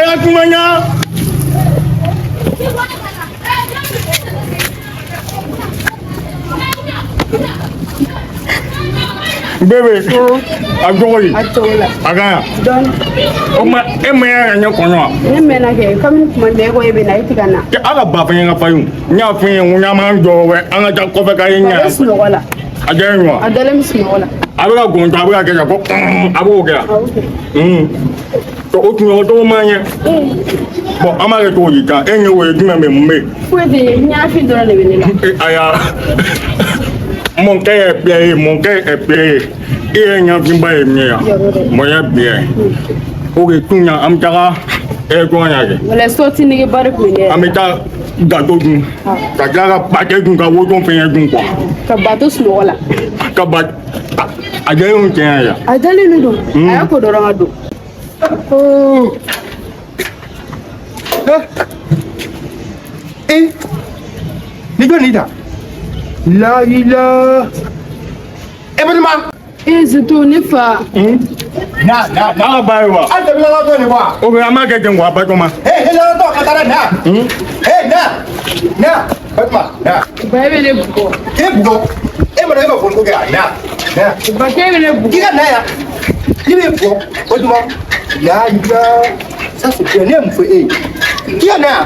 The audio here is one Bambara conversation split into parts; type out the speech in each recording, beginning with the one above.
ka kuma ɲa. Bébé, a cogo di? A cogo la. A ka ɲi. Dɔɔni. O tuma e ma ka ɲɛ kɔnɔ wa? Ne mɛnna kɛ kabini tuma bɛɛ ko e bɛ na e tɛ ka na. A ka ba fɛn ka fayin. N y'a f'i ye n ko ɲaman jɔ wɛ an ka taa kɔfɛ ka ye A bɛ ɲa. sunɔgɔ la. A diyara n ye wa? A dalen bɛ sunɔgɔ la. A bɛ ka gɔntɔ a bɛ ka kɛ tan ko a b'o kɛ yan. Awɔ kɛ. O kunɲɔgɔn cogo man ɲɛ. Bon an b'a kɛ cogo di tan? E ɲɛ o ye jumɛn bɛ mun bɛ yen? Foyi tɛ yen, ɲɛfin dɔrɔn de bɛ ne la. Aya, mon cœur est plié, mon cœur est plié. I ye ɲɛfinba ye min ye yan. Mon est bien. Ok, tun yan an bɛ taga jɔn y'a kɛ. Wala soti nege ba de tun bɛ ne An yɛrɛ. bɛ taa gato dun. Ka tila ka pâté dun ka woson fɛngɛ dun quoi. Ka bato sunɔgɔ la. Ka ba a jɛlen tiɲɛ yan. A dalen de don. A y'a ko dɔrɔn ka don. Eh, ni jɔn ni ta? La ila. E balima. E Zito ne fa. Na na na. An ka ba ye wa? An tɛmɛna la dɔɔni wa? Ok, an b'a kɛ ten quoi Batoma. Eh, e la dɔ ka taa na. Eh, na. Na. Batoma, na. Ba e bɛ ne bugɔ. E bugɔ. E mana e ma fɔ ko kɛ a na. Na. Ba k'e bɛ ne bugɔ. K'i ka na yan. I bɛ bugɔ. Batoma. La ila. Ça c'est bien. Ne ye mun fɔ e ye? K'i ka na yan.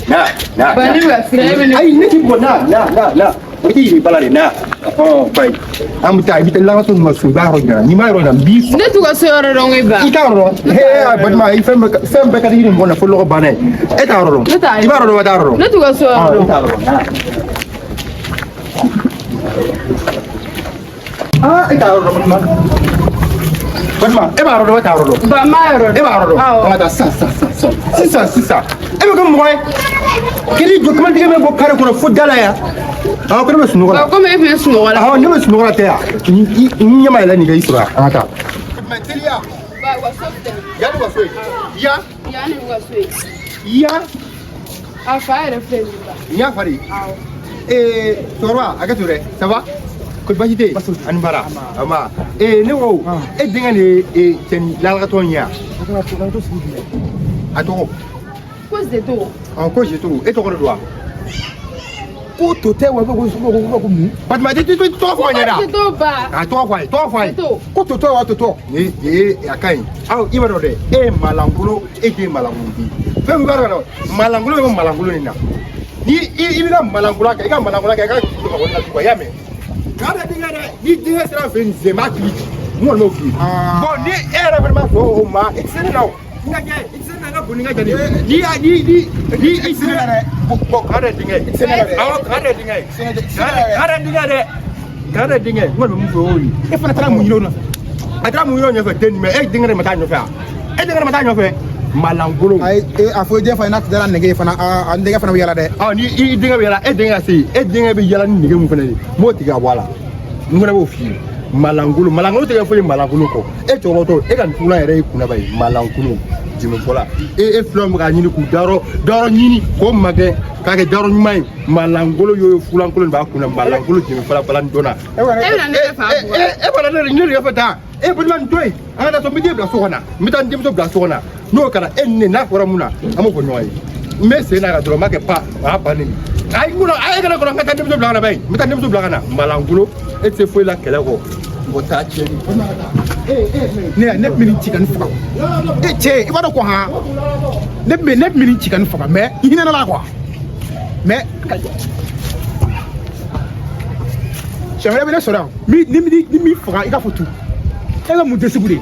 Na. Na. Ba ne bɛ ka siran e bɛ ne. Ayi ne t'i bugɔ na na na na. O t'i yiri bala de na. Ɔn bayi. An bɛ taa i bɛ taa lakato ninnu ma so i b'a yɔrɔ jira n'i m'a yɔrɔ jira n b'i Ne t'u ka so yɔrɔ dɔn koyi ba. I t'a yɔrɔ dɔn hee Batoma i fɛn bɛɛ ka di nin mɔgɔ na fo lɔgɔ banna ye e t'a yɔrɔ dɔn Ne t'a i b'a yɔrɔ dɔn wa t'a yɔrɔ dɔn Ne t'u ka so yɔrɔ i dɔn. t'a yɔrɔ dɔn aa e t'a yɔrɔ dɔn Batoma Batoma e b'a yɔrɔ dɔn wa t'a yɔrɔ dɔn Ba n b'a yɔrɔ dɔn. E b'a yɔrɔ dɔn Awɔ. an ka taa sisan sisan sisan sisan sisan e bɛ kɛ mɔgɔ ye k'i jɔ kamalentigɛ bɛ bɔ kare kɔnɔ fo da la yan awɔ ko ne bɛ sunɔgɔ la Ba komi e tun bɛ sunɔgɔ la. awɔ ne bɛ sunɔgɔ la tɛ yan n ɲɛ ma yɛlɛ nin kɛ i sɔrɔ yan an ka taa. Mɛ teliya. Ba u ka so filɛ. Yan ka so ye yan. Yan de y'u ka so ye. Yan. A fa yɛrɛ filɛ nin ye ba. N y'a fa de. Awɔ. Ee cɛkɔrɔba a kɛ to dɛ ça va ko baasi tɛ yen ani baara nba ee ne ko e denkɛ de ye cɛnin lalakatɔ in ye yan a tɔgɔ Ko Zito. Ɔ ko Zito e tɔgɔ de don wa. Ko to tɛ wa ko mun? Batoma tɛ tɔgɔ fɔ a ɲɛna. Zito ba. A tɔgɔ fɔ a ye tɔgɔ fɔ a ye. Zito. Ko to tɛ wa to tɔ. Ni ee a ka ɲi aw i b'a dɔn dɛ e ye malangolo e den malangolo den fɛn min b'a dɔn malangolo bɛ malangolo in na ni i bɛ ka malangolo kɛ i ka malangolo kɛ i ka bamakɔ la tugun i y'a mɛn k'a bɛ denkɛ dɛ ni denkɛ sera fɛ yen sen b'a kili ci n kɔni b'o f'i ye bon ni e yɛrɛ fana ma sɔn o ma i tɛ se ne la o n ka kɛ i tɛ se ne la n ka bon ni n ka jani ni ni ni ni i tɛ se ne la dɛ bon k'a dɛ denkɛ i tɛ se ne la dɛ awɔ k'a dɛ denkɛ k'a dɛ denkɛ dɛ k'a dɛ denkɛ n kɔni bɛ mun fɔ o y'o ye E fana taara mun ɲini o nɔfɛ? A taara mun ɲini o ɲɛfɛ den nin e denkɛ de ma taa ɲɔfɛ wa e denkɛ de ma taa ɲɔfɛ malangolo. Ayi a fɔ i den fana n'a dara nɛgɛ ye fana a nɛgɛ fana bɛ yala dɛ. Ɔ ni i denkɛ bɛ yala e denkɛ ka se yen e denkɛ bɛ yala ni nɛgɛ mun fana ye n b'o tigɛ ka bɔ a la n fana b'o f'i ye malangolo malangolo tɛ kɛ foyi ye malangolo kɔ e cɛkɔrɔbatɔ e ka nin fugulan yɛrɛ ye kunnaba ye malangolo jimifɔla e filanw bɛ k'a ɲini k'u dayɔrɔ dayɔrɔ ɲini k'o magɛn k'a kɛ dayɔrɔ ɲuman ye malangolo y'o fugulankolon de b'a kunna malangolo jimifɔla balani dɔnna. E bɛna ne fa bugɔ. E b'a dɔn ne de fɛ tan e balima nin to yen an ka taa so n bɛ den bila so kɔnɔ n bɛ taa n denmuso bila so kɔnɔ n'o kɛra e ni ne n'a fɔra mun na an b'o fɔ ɲɔgɔn ye n bɛ sen n'a kan dɔrɔn n b'a kɛ pa o y'a bannen ye ayi n kɔnɔ a ye kana kɔnɔ n ka taa denmuso bila ka na ba ye n bɛ taa denmuso bila ka na malangolo e tɛ se foyi la kɛlɛ kɔ mɔgɔ t'a tiɲɛ Ne tun bɛ nin ci ka nin faga. E cɛ i b'a dɔn ko han ne tun bɛ nin ci ka nin faga mais i hinɛ ne la quoi mais siɲɛ wɛrɛ bɛ ne sɔrɔ yan ni min faga i k'a fɔ tu e ka mun tɛ segu de.